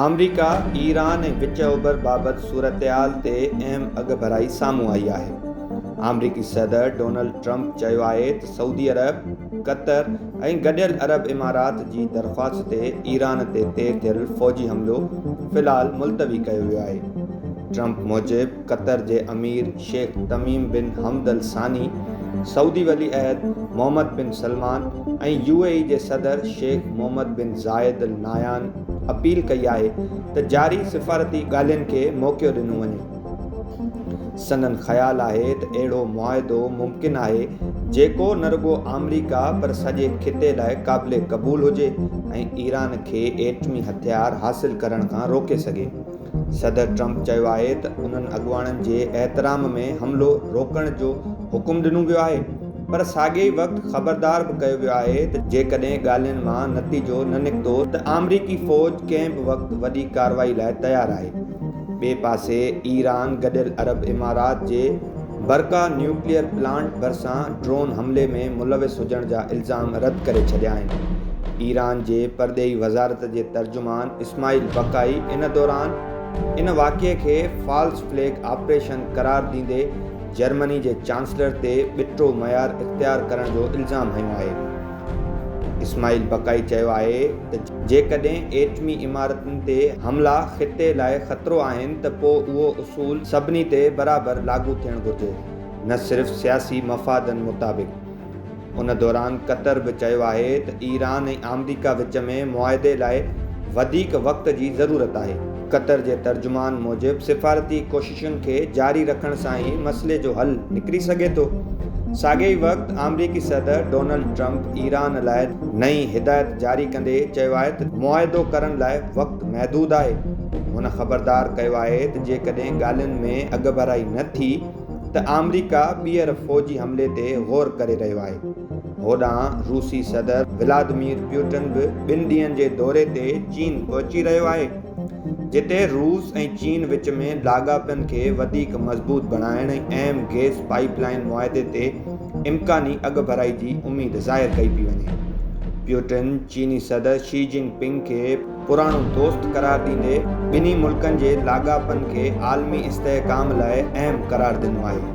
آمريڪا، Iran ۽ وچ اوڀر بابت صورتحال تي اهم اڳڀرائي سامهون آئي آهي. آمريڪي صدر ڊونلڊ ٽرمپ چيو آهي ته سعودي عرب، قطر ۽ گڏيل عرب امارات جي درخواست تي ايران تي طئي ٿيل فوجي حملو في الحال ملتوي ڪيو ويو آهي. ٽرمپ موجب قطر جي امير شيخ تميم بن حمد الثاني، سعودي ولي عهد محمد بن سلمان ۽ يو اي اي جي صدر شيخ محمد بن زايد النهيان اپيل ڪئي آهي ته جاري سفارتي ڳالهين کي موقعو ڏنو وڃي. سندن خيال آهي ته اهڙو معاهدو ممڪن آهي جيڪو نه رڳو آمريڪا پر سڄي خطي لاء قابل قبول هجي ۽ ايران کي ايٽمي هٿيار حاصل ڪرڻ کان روڪي سگهي. صدر ٽرمپ چيو آهي ته انهن اڳواڻن جي احترام ۾ حملو روڪڻ جو حڪم ڏنو ويو آهي پر ساڳئي ئي وقت خبردار به ڪيو ويو آهي ته جيڪڏهن ڳالهين مان نتيجو نه نڪتو ته آمريڪي فوج ڪنهن به وقت وڏي ڪارروائي لاء تيار آهي. ٻئي پاسي ايران گڏيل عرب امارات جي برقا نيوڪليئر پلانٽ ڀرسان ڊرون حملي ۾ ملوث هجڻ جا الزام رد ڪري ڇڏيا آهن. ايران جي پرڏيهي وزارت جي ترجمان اسماعيل بقائي ان دوران ان واقعي کي فالس فليگ آپريشن قرار ڏيندي جرمني جي چانسلر تي ٻٽو معيار اختيار ڪرڻ جو الزام هنيو آهي. اسماعيل بقائي چيو آهي ته جيڪڏهن ايٽمي عمارتن تي حملا خطي لاء خطرو آهن ته پوء اهو اصول سڀني تي برابر لاڳو ٿيڻ گهرجي نه صرف سياسي مفادن مطابق. ان دوران قطر به چيو آهي ته ايران ۽ آمريڪا وچ ۾ معاهدي لاء وڌيڪ وقت جي ضرورت آهي. قطر جي ترجمان موجب سفارتي ڪوششن کي جاري رکڻ سان ئي مسئلي جو حل نڪري سگهي ٿو. ساڳئي ئي وقت آمريڪي صدر ڊونلڊ ٽرمپ ايران لاء نئين هدايت جاري ڪندي چيو آهي ته معاهدو ڪرڻ لاء وقت محدود آهي. هن خبردار ڪيو آهي ته جيڪڏهن ڳالهين ۾ اڳڀرائي نه ٿي ته آمريڪا ٻيهر فوجي حملي تي غور ڪري رهيو آهي. هوڏانهن روسي صدر ولادمير پيوٽن به ٻن ڏينهن جي دوري تي چين پهچي رهيو آهي، جتي روس ۽ چين وچ ۾ لاڳاپن کي وڌيڪ مضبوط بڻائڻ ۽ اهم گئس پائيپ لائين معاهدي تي امڪاني اڳڀرائي جي اميد ظاهر ڪئي پئي وڃي. پيوٽن چيني صدر شي جن پنگ کي پراڻو دوست قرار ڏيندي ٻنهي ملڪن جي لاڳاپن کي عالمي استحڪام لاء اهم قرار ڏنو آهي.